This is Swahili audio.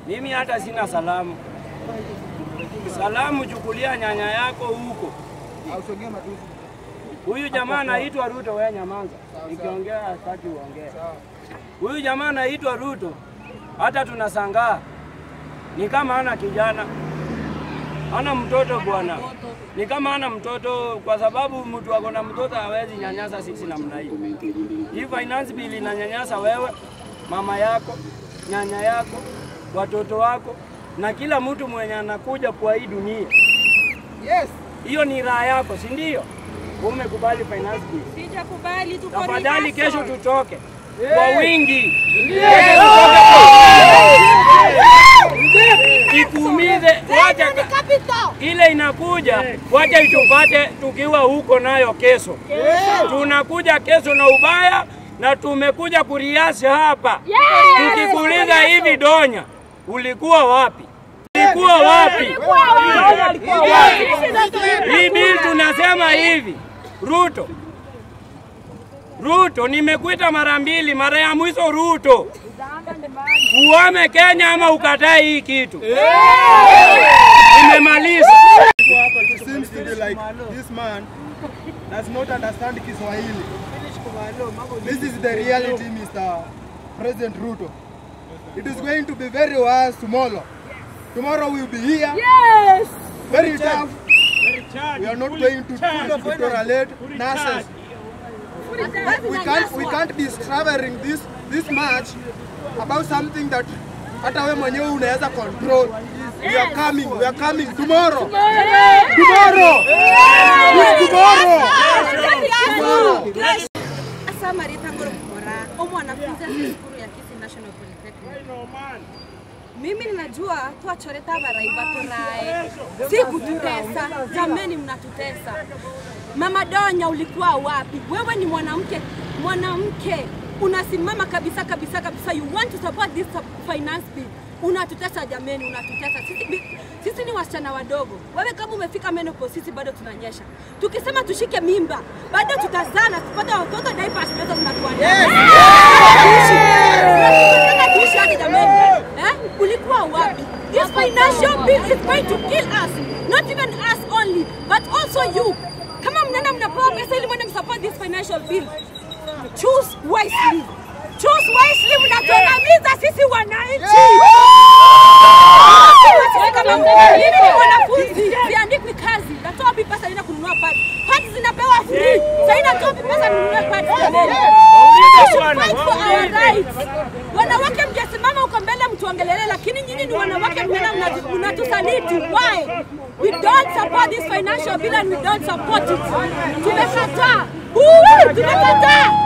Mimi hata sina salamu. Salamu chukulia nyanya yako huko. Huyu jamaa anaitwa Ruto, wewe nyamanza. Nikiongea hataki uongee. Huyu jamaa anaitwa Ruto. Hata tunasangaa. Ni kama hana kijana. Hana mtoto bwana. Ni kama hana mtoto kwa sababu mtu ako na mtoto hawezi nyanyasa sisi namna hii. Hii finance bill inanyanyasa wewe, mama yako, nyanya yako, watoto wako na kila mtu mwenye anakuja kwa hii dunia. Yes. Hiyo ni raha yako, si ndio? Umekubali finance bill. Sijakubali, tuko tafadhali kesho tutoke kwa wingi. Ikuumize, wacha ile inakuja, wacha itupate tukiwa huko nayo kesho. Tunakuja kesho na ubaya na tumekuja kuriasi hapa. Tukikuuliza hivi Donya, ulikuwa wapi? Ulikuwa wapi? Hii bill tunasema hivi, Ruto. Ruto, nimekuita mara mbili, mara ya mwisho Ruto. Uame Kenya ama ukatae hii kitu. Nimemaliza. It seems to be like this man does not understand Kiswahili. This is the reality, Mr. President Ruto. It is going to be very worse tomorrow. Tomorrow we will be here. Yes. Very tough. We are not going to tolerate nurses. We can't be traveling this much about something that hata wewe mwenyewe unaweza control. We are coming. We are coming tomorrow. Tomorrow. Tomorrow. Tomorrow. Marita Ngorokora, mwanafunzi wa shule ya Kisii National Polytechnic. Mimi ninajua twachoreta baraiba torae. Si kututesa, jameni mnatutesa. Mama Donya ulikuwa wapi? Wewe ni mwanamke, mwanamke unasimama kabisa kabisa kabisa, you want to support this finance bill. Unatutesa jameni, unatutesa. Sisi ni wasichana wadogo. Wewe kama umefika menopause, sisi bado tunanyesha. Tukisema tushike mimba, bado tutazana, tupate watoto, diapers pesa zinatuandaa. Tuishi hadi jameni. Eh? Ulikuwa wapi? This financial bill is going to kill us. Not even us only, but also you. Kama mnana mnapewa pesa ili mwende msupport this financial bill. Choose wisely. Choose wisely, mnatuangamiza sisi wananchi. Mimi ni mwanafunzi, siandikwi kazi. Natoa wapi pesa nenda kununua pads? Pads zinapewa free. Sasa natoa wapi pesa ninunue pads? Fight for our rights. Wanawake mkisimama huko mbele mtuongelele, lakini nyinyi ni wanawake mnatusaliti. Why? We don't support this financial bill and we don't support it. Tumekataa. Tumekataa.